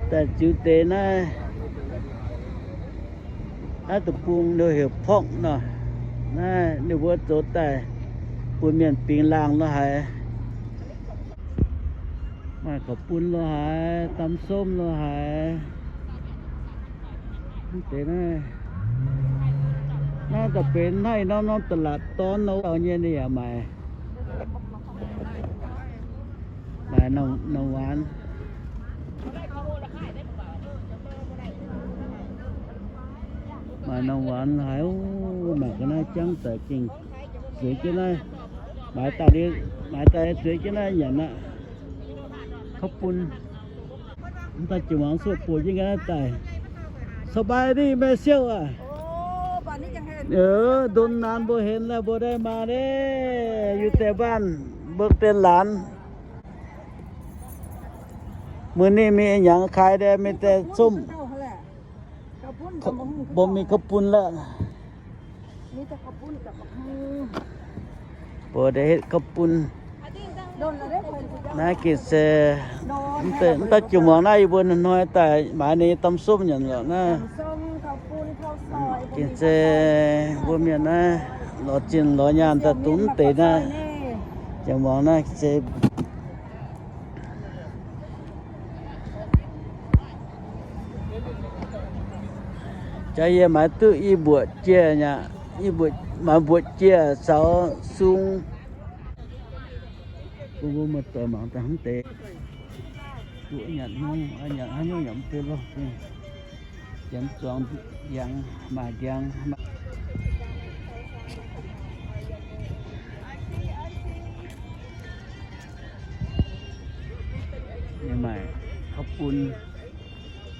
Daaih ziux deix naaiv, naaiv deic-bung ninh heuc pork nor. Naaiv ninh mbuo zoux daaih bun mienh bingx laangh lo haic. Maaih korv-bun lo haic, dam-somv lo haic. Mv deix naaiv, naaiv daaih benx naaiv norm-norm da'latc dorn nor nyei ninh yaac maaic. Maaic nongh waanx. Maaic nongh waanx haic. Mangc ga'naaiv jangv daaih gengh zueiz jienv naaiv. Maaiz daaih, maaiz daaih zueiz jienv naaiv nyanc aqv. Kauv bun. Mv daaih jiex muangx suoqv buoz jienv ga'naaiv daaih. สบายดี แม่เสี่ยว aac. Ndon naanc mbuo henx naaiv mbuo daaih maah ni, yie deix baanh mbuo deix laanz. Mbuo ninh mingh nyangx kaaix deix mingh deix zomv. Mbuo mingh kauv bun la'maah. Mbuo deix hitv kauv bun. Naaiv gengh se mv dauh jiex muangx naaiv yie mbuo hnoi daaih maaiz ninh nyei dam-somv nyanc lorqc naaiv. Gengh se mbuo mienh naaiv lorz zinh lorz nyaanh daaih dongh mv deix naaiv. Jiex muangx naaiv se jaax yie maaiz duqv i mbuoqc jiex aqv, i mbuoqc, maaiz mbuoqc jiex caux sung. Bun mbuo muoz-doic mangc daaih hnangv deix. Duqv nyanc hnyouv, nyanc haaix nyungc yaac mv bei lorh. Janx zuangx ndiangx, maaih ndiangx. Maaih kauv bun,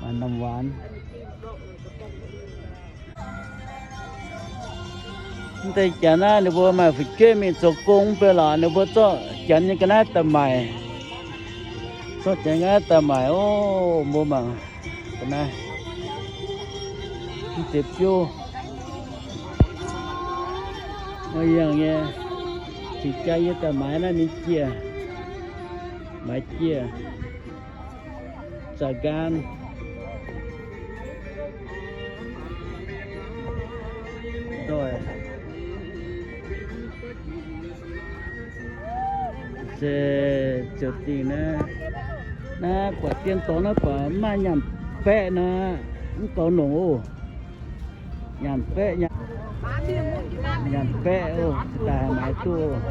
maaih น้ำหวาน. Mv deix janx naaiv ninh mbuo maaih fu'jueiv mingh zoux gong mv bei lorqc, ninh mbuo zorqv janx nyei ga'naaiv daaih maaic. Zorqv janx ga'naaiv daaih maaic oc. Mbuo mangc ga'naaiv, mv deix biouv. Maaih yangh nyei, cingx jaa yie daaih maaiz naaiv ninh jiex, maaiz jiex. Za'ganh ndoih. Se ziouc dingh naaiv, naaiv buatc dien dorngx naaiv baac mv maaih nyaanh baeqv nor, mv gaux nongc oc. Nyaanh baeqv, nyaanh baeqv oc, daaih maaiz duqv oc.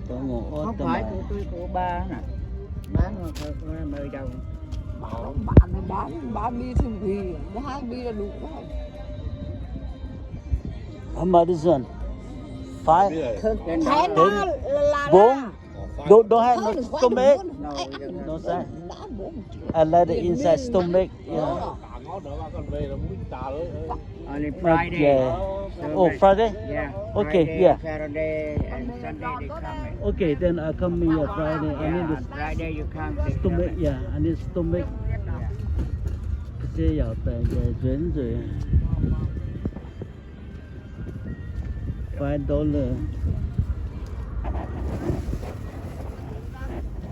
Zoux ngongh orv daaih maaiz. How much this one? Five? Ten? Bone? Don't, don't have no stomach? No, sir. I like the inside stomach. Yeah. Only Friday. Okay. Oh, Friday? Yeah. Okay, Friday, yeah. Saturday, and Sunday they come. Okay, then I come here Friday. I need the stomach. Yeah, Friday you come, they come. Yeah, I need stomach. Yeah. Nzueic nzueic. Five dollar.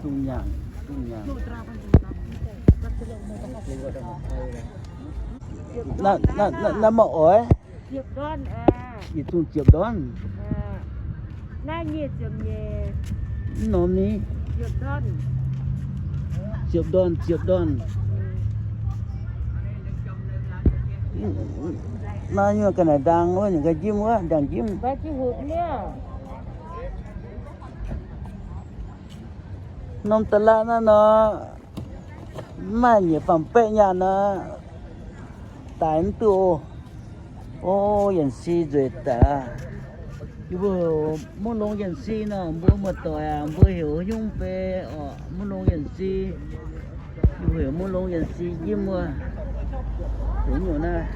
Zungh nyanc, zungh nyanc. Naaiv, naaiv, naaiv, naaiv maaih oix? Ziepc ndorn. Yietc zungh ziepc ndorn. Naaiv nyic ziepc nyeic. Mv norm ni? Ziepc ndorn, ziepc ndorn. Naaiv nyungc ga'naaiv ndaang wuov, nyungc ga'njimv wuov, ndaang-njimv. Norm da'latv naaiv nor, mv maaih nyiec faam-baeqv nyaanh nor, daic mv duqv oc. O, Yienc Si nzueic daic aqv. Yie mbuo heuc Mungv Longx Yienc Si nor, mbuo muoz-doic aac, mbuo heuc nyungc bei orqc, Mungv Longx Yienc Si. Yie mbuo heuc Mungv Longx Yienc Si njimv wuov. Heuc nyungc naaiv.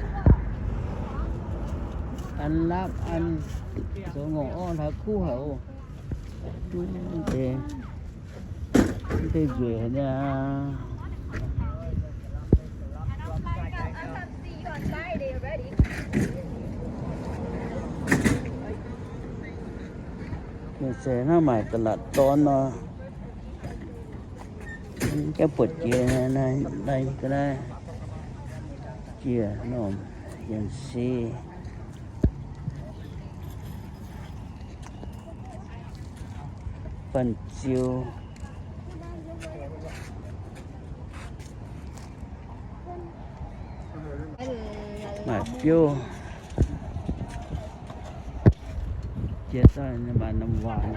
An laapv an, zoux ngorc orv hlaax kuv haic oc. Mv deix nzueic haic nyei aqv. Mienh se hnangv maaih da'latc dorn nor, gapv buatc jiex naaiv, ga'naaiv jiex norm yienc se. Fanh ziu. Maaih biouv. Jiex daaih maaih norm waanc.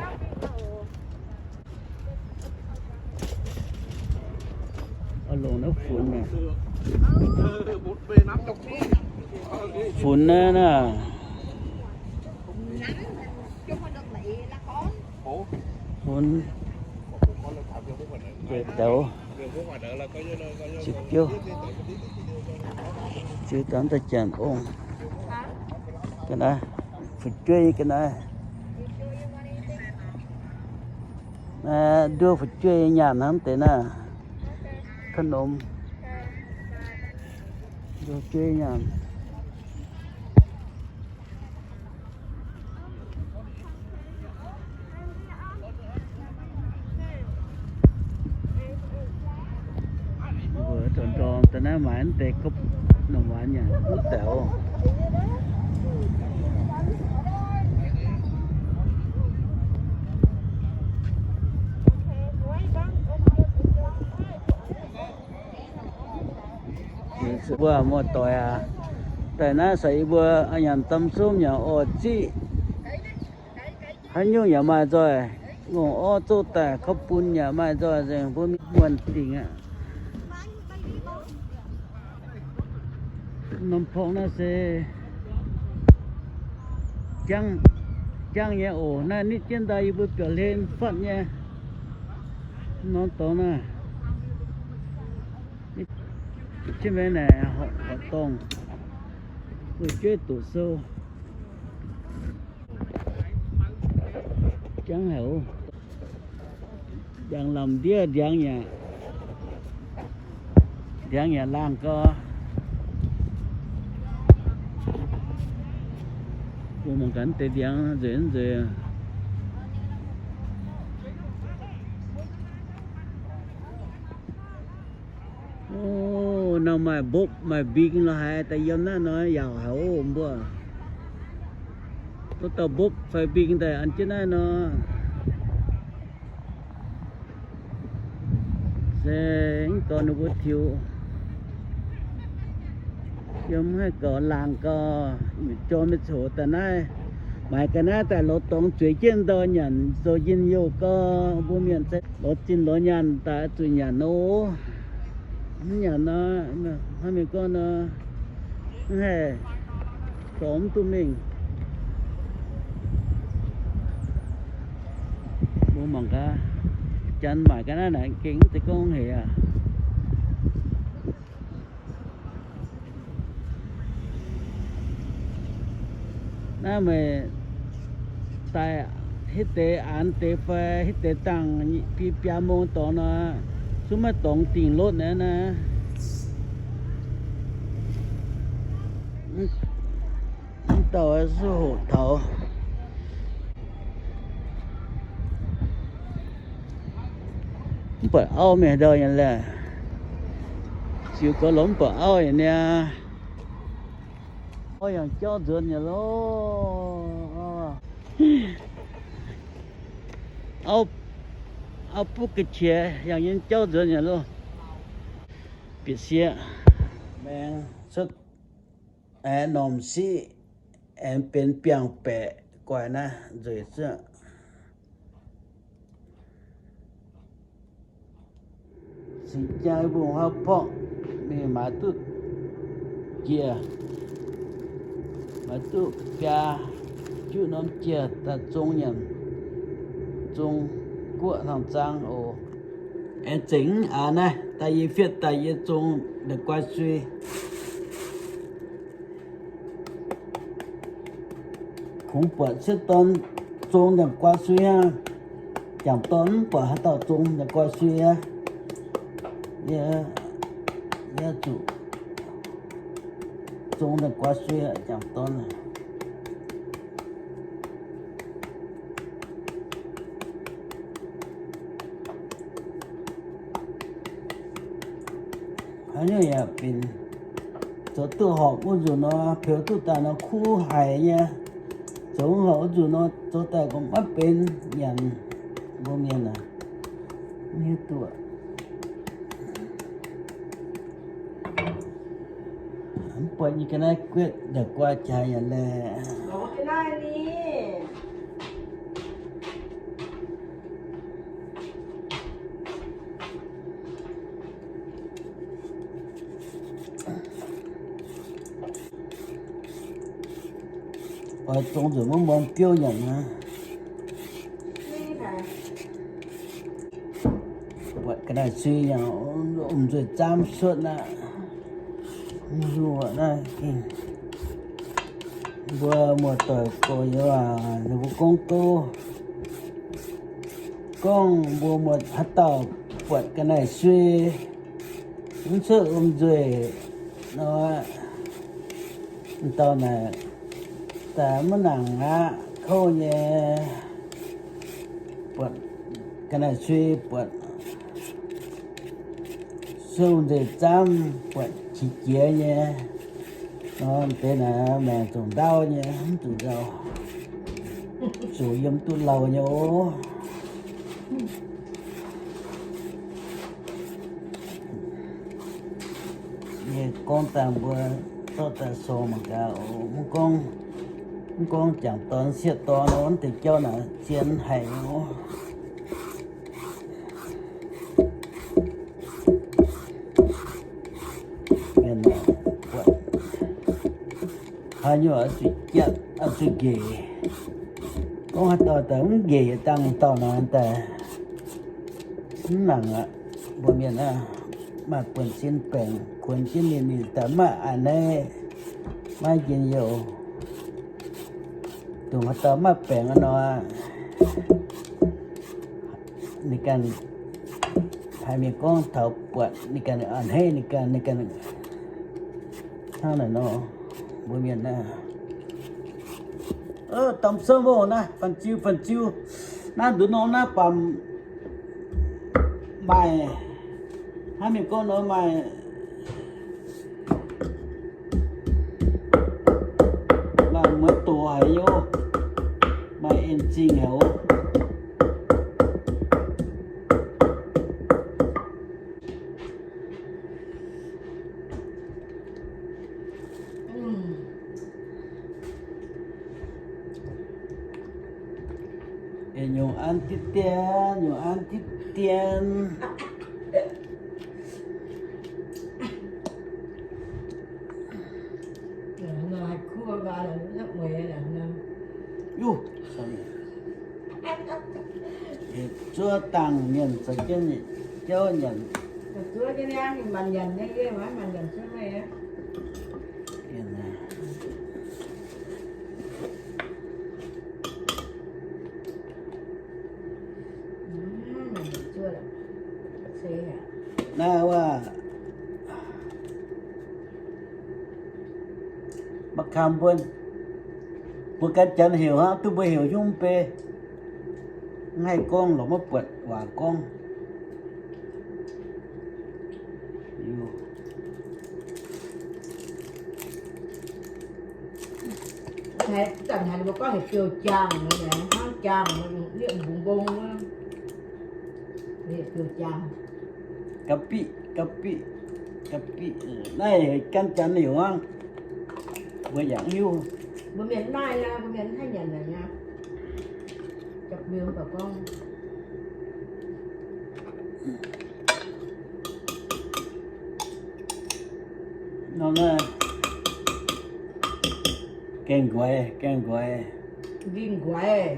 Oix longc naaiv funx naaic. Funx naaiv naaic. Funx nzueic douz. Ziux biouv. Ziux daaih daaih janx ong. Ga'naaiv, fu'jueiv ga'naaiv. Nduov fu'jueiv nyaanh hnangv deix naaiv. Ka'num. Nduov fu'jueiv nyaanh. Mbuo ndorm-ndorm da'naaiv maaiz deix gopv nongc waanc nyanc guv deix oc. Mbuo muoz-doic aac, daaih naaiv sai yie mbuo nyanc dam somv nyanc orv ziqv. Haaix nyungc yaac maaih nzoih, ngongh orv zouv daaih, kaux bun yaac maaih nzoih, nzengc mbuo mienh muonh dingc aqv. Norm porng naaiv se jangv, jangv nyei oc. Naaiv nitv jienv ndau yie mbuo biaux hlen fatv nyei. Norm dorngx naaiv, jienv mingh naaic horqc dorngh, fu'jueiv doqc sou. Jangv haic oc. Ndiangx lamh ndiev ndiangx yaac, ndiangx yaac laangh gau. Mbuo mangc gaax deix ndiangx nzueic nzueic. Ov, nor maaih mbopv maaih mbing lorqc haic, daaih yiem naaiv nor yaauc haic oc mbuo. Wuov dauh mbopv fai mbing daaih an jienv naaiv nor. Se mv gorngv ninh mbuo tiux yiem haih gaux laangh gau, jorm mienh coc daaih naaiv, maaiz ga'naaiv daaih lorz dorngx zueiz jienv ndau nyanc zoux njien-youh gau. Mbuo mienh se lorz zinh lorz nyaanh daaih zuqc nyanc nor. Mv nyanc nor, hnangv mienh gorngv nor, mv haih dorngx mv duqv mingh. Mbuo mangc gaax, janx maaic ga'naaiv naaic gengh mv zeiz gorngv hec aqv. Naaiv meih daaih hitv deix aanx deix fai hitv deix dangh biaa mong dorngx nor, zungv maiv dorngx dingh lotv naaiv naaiv. Mv dauh se hoqc taux. Mv buatc auv mingh ndau nyei laeh. Ziux gaux lorz mv buatc auv nyei niaa. Auv yangh jauv nzuonx nyei loh. Auv, auv butv ga'qiex yangh nyei jauv nzuonx nyei loh. Bieqc sieqv maengx cuotv aengx normh siqv, aengx benx biangh baeqc guaix naaiv nzueic zungv. Cingx jaa mbungh huaav porqv mingh maaiz duqv jiex, maaiz duqv biaa juqv norm jiex daaih zong nyanc, zong guoqv hnangv zaang oc. Aengx zengc mv aax naaiv, daaih yie fietv daaih yie zong nda'guai sui. Kungx buatc sieqv dorn zong nda'guai sui aqv. Jangc dorn mv buatc haaix dauh zong nda'guai sui aqv. Yie, yie zuqc Zong daaih guaav suiv jangc dorn. Haaix nyungc yaac benx zoux duqv horpc wuov nzunc nor, peux duqv daaih nor kuv haic nyei. Zoux horpc wuov nzunc nor, zoux daaih gorngv maiv benx nyanc. Mbuo mienh aac, mv hiuv duqv. Mv buatc nyei ga'naaiv guetv nda'guaah jaax yaac laeh. Oix zong nzunc maiv muangx biouv nyanc aqv. Buatc ga'naaiv sui nyanc, om nzuih zaamv cuotv aqv. Mv hiuv naaiv, mbuo muoz-doic gorx-youz aac, ninh mbuo gorngv gouv, gorngv mbuo muoz haaix dauh buatc ga'naaiv sui mv cuotv om nzuih nor, dauh naaic daaih maiv nangc aqv, kouv nyei. Buatc ga'naaiv sui buatc cuotv om nzuih zaamv, buatc qiex jiez nyei. Nor deix naaic maengc zungv ndaauv nyei, mv zuqc nzauh, zuqc yiem duqv lauh nyei oc. Yie gorngv daaih mbuo zorqv daaih sorng mangc gaax oc. Mv gorngv, mv gorngv jangc dorn sieqv dorn nor, mv deix jauv naaic zien haic oc. Haaix nyungc oix zuqc jatv, oix zuqc nqec. Gorngv haaix dauh daaih mv nqec yietc dangh dauh nor daaih mv nangc aqv. Mbuo mienh aah, maaih buonc sin baengc kuonx jienv ninh, ninh daaih maiv a'hneiv, maiv njien-youh. Dongh haaix dauh maiv baengc nor, ninh ganh haiz mienh gorngv taux buatc ninh ganh a'hneiv ninh ganh, ninh ganh hnangv naaic nor, mbuo mienh aah. Domh sou mouh naaiv, fanh ziu, fanh ziu. Naaiv nduqc norm naaiv baamh maaih, hnangv mienh gorngv nor maaih, maaih mueiz doqc haic nyei oc. Maaih en zingh haic oc. Nyungc an diqv dien, nyungc an diqv dien. Zuov dangh mienh zoux jienv jauv nyanc. Naaiv waac, ma'kaam mbuo, mbuo gan Janx heuc hnangv, duqv mbuo heuc nyungc bei. Mv haih gorngv lorqc, maiv buatc waac gorngv. Zanc haaix mbuo gorngv heuc biouv-jaangh, hnangv jaangh, liemh mbungx mbong, heuc biouv-jaangh. Ga'biqv, ga'biqv, ga'biqv, naaiv gan Janx heuc hnangv. Mbuo yaac mv hiuv. Mbuo mienh maaih aqv, mbuo mienh haih nyanc aqv. Jopv liuz mv baac gorngv nor, gaengh nquaix, gaengh nquaix, nquaix.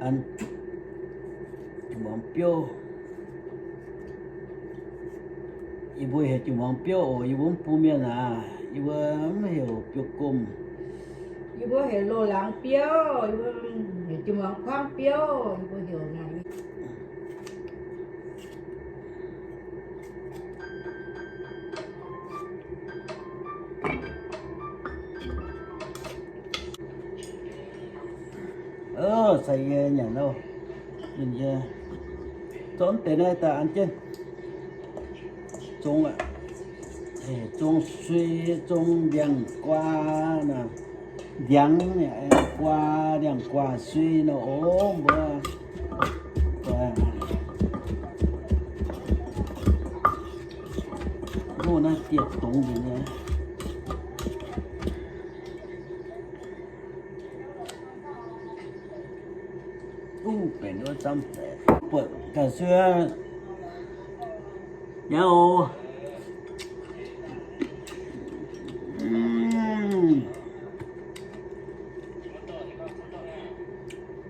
An juqc muangx biouv. Yie mbuo heuc juqc muangx biouv oc. Yie mbuo mv bung mienh aac, yie mbuo mv heuc biouv-gomh. Yie mbuo heuc loz-laangz biouv, yie mbuo heuc jiem-muangz kuangv biouv, yie mbuo heuc naaic. Sai yie nyanc loh. Ninh yie zorqv deix naaiv daaih an jienv. Zong, zong sui, zong ndiangx-guaa naaic. Ndiangx, guaa, ndiangx-guaa sui nor, o, mbuo loz naaiv dieh dongz nzengc nyei. Uv, benx wuov zamv deix buatc ga'suiv nyei oc.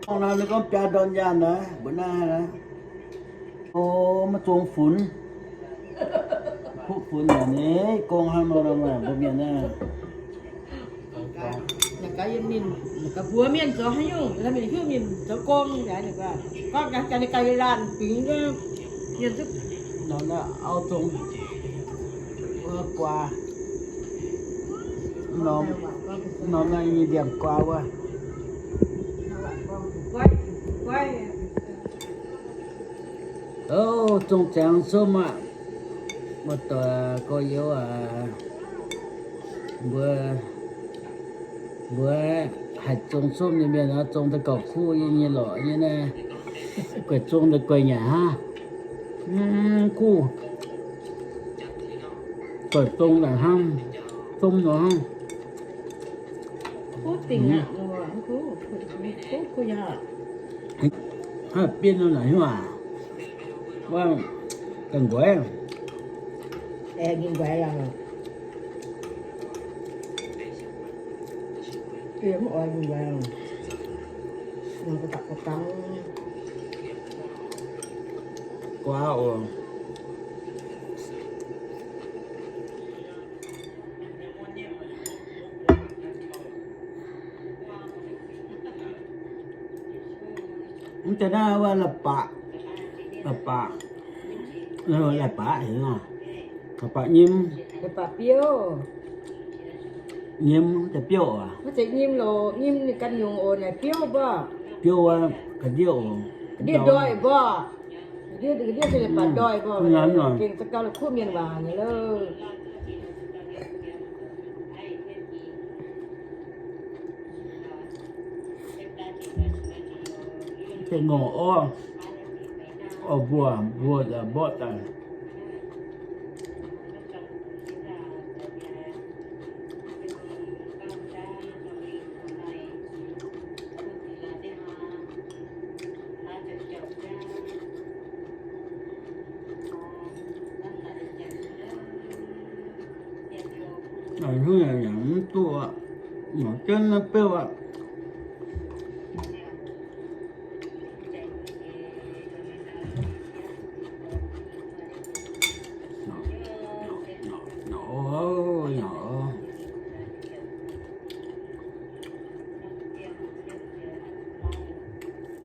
Gorngv nor ninh gorngv biaa ndorn nyaanh naaiv mbuo naaiv. O, maiv zong funx. Kuv funx yaac nyei gong hnangv nor, mbuo mienh naaiv. Mbuox mienh zoux haaix nyungc, mienh hiuv mienh zoux gong. Gorngv gaax ninh ganh laanh bingx, mienh duqv norm auv zong guaa, norm naaiv nyei ndiangx-guaa wuov. O, zong ziangx sumv aqv. Muoz doic gorx-youz aac, mbuo, mbuo haih zong sumv nyei mienh nor, zong daaih gauh kuv nyei lorqc nyei naaiv. Guaih zong daaih guaih nyanc hnangv. Kuv, guaih zong daaih hnangv, sumv nor hnangv. Kuv dingc aqv, kuv, kuv, kuv yaac. Haaix bienv nor naaic hiuv aac. Wuov, ganh nqoi. Aengx ninh nqoi lorqc. Yie mv oix ninh nqoi lorqc. Nor ga'daqc ga'dangv. Guaav oc. Mv deix naaiv wuov la'baac, la'baac, la'baac heuc, la'baac nyim. La'baac biouv. Nyim deix biouv aac. Maiv zeiz nyim loc, nyim ninh ganh nyungc oc, naaic biouv mbuo. Biouv wuov ga'ndiev oc. Ga'ndiev ndoih mbuo. Ga'ndiev, ga'ndiev se la'baac ndoih mbuo. Gengh za'gau la'kuqv mienh waac nyei loh. Deix ngorc orv, orv mbuo, mbuo mborqv daaih. Hnangv naaic yaac mv duqv aqv. Mangc jienv naaiv beuv aqv.